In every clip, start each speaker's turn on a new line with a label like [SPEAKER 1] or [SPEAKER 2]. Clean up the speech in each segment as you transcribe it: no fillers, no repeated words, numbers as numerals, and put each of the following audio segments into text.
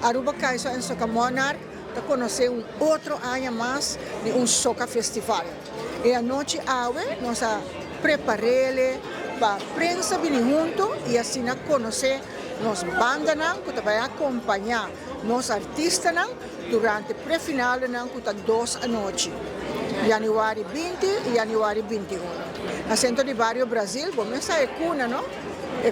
[SPEAKER 1] Aruba Kaiso en Soca Monarch ta conoce un otro aña mas di un Soca Festival. E anochi awe nos a preparele pa prensa bini hunto y asina conoce nos bandanan cu ta bay acompaña nos artistanan durante prefinalenan cu ta dos anochi, januari 20 y januari 21. Na Centro di Bario Brasil, bo mes sa e cuna no? E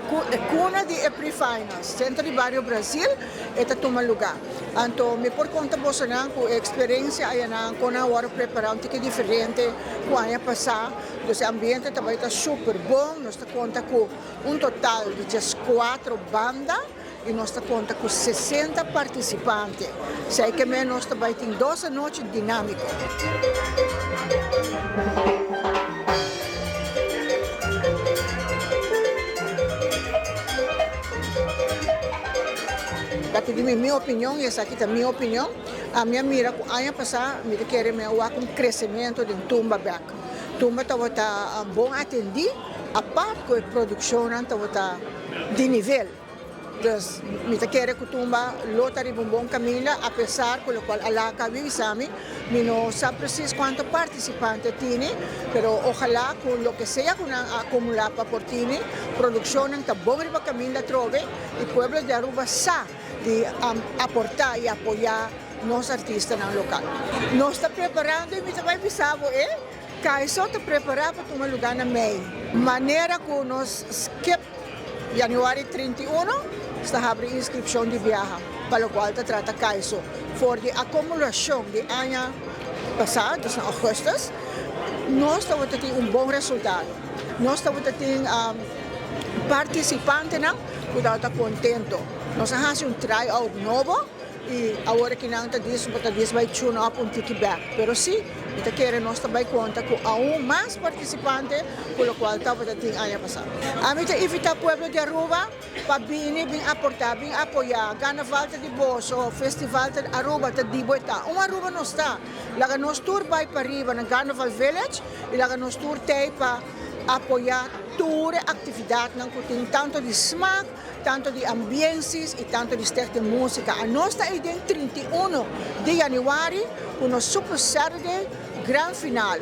[SPEAKER 1] cuna di e pre-finals, Centro di Bario Brasil, e ta tuma luga. Anto mi por conta bosonan cu e experiencia ayanan con nan a worde prepara un tiki diferente cu aña pasa. Dus e ambiente ta bay ta super bon, nos ta conta cu un total di 14 banda. Y nos ta conta cu 60 participante. Esey ke men nos ta bay tin dos anochi dinamico. Ta pidi mi mi opinion y esaki ta mi opinion. Ami a mira cu aña pasa mi ta kere mi a wak un crecemento den Tumba bek. Tumba tabata bon atendi apart cu e produccionnan tabata di nivel. Dus mi ta kere ku Tumba lo ta riba un bon kaminda apesar ku lokual a laga kabi bisa mi. Mi no sa presis kuantu partisipante tini, pero ojalá ku loke sea ku nan a akumulá pa por tini, produkshonnan ta bon riba kaminda atrobe i pueblo di Aruba sa di aportá i apoyá nos artistanan lokal. Nos ta preparando i mi ta bai bisa bo e Kaiso ta prepará pa tuma lugá na mei. Manera ku nos skip Januari 31 sta habri inskripshon di biaha pa lokual ta trata Kaiso for di akomulashon di aña pasá, dus na ougùstùs, nos tabata tin un bon resultado. Nos tabata tin partisipantenan ku tabata kontento. Nos a hasi un try-out nobo. I awor aki nan ta dis bo ta dis bai tune up un tiki bek. Pero si, mi ta kere nos ta bai konta ku aun mas partisipante ku lokual tabata tin aña pasá. Ami ta invitá pueblo di Aruba pa bini bin aportá, bin apoyá. Carnaval ta di boso, festival ta di Aruba ta di bo e ta. Un Aruba nos ta. Laga nos tur bai pariba na Carnaval Village i laga nos tur tei pa apoyá tur e aktividatnan ku tin tantu di smak, Tanto di ambiensis y tanto di Stichting Musica. Anos ta ey den 31 di januari cu nos Super Saturday gran finale.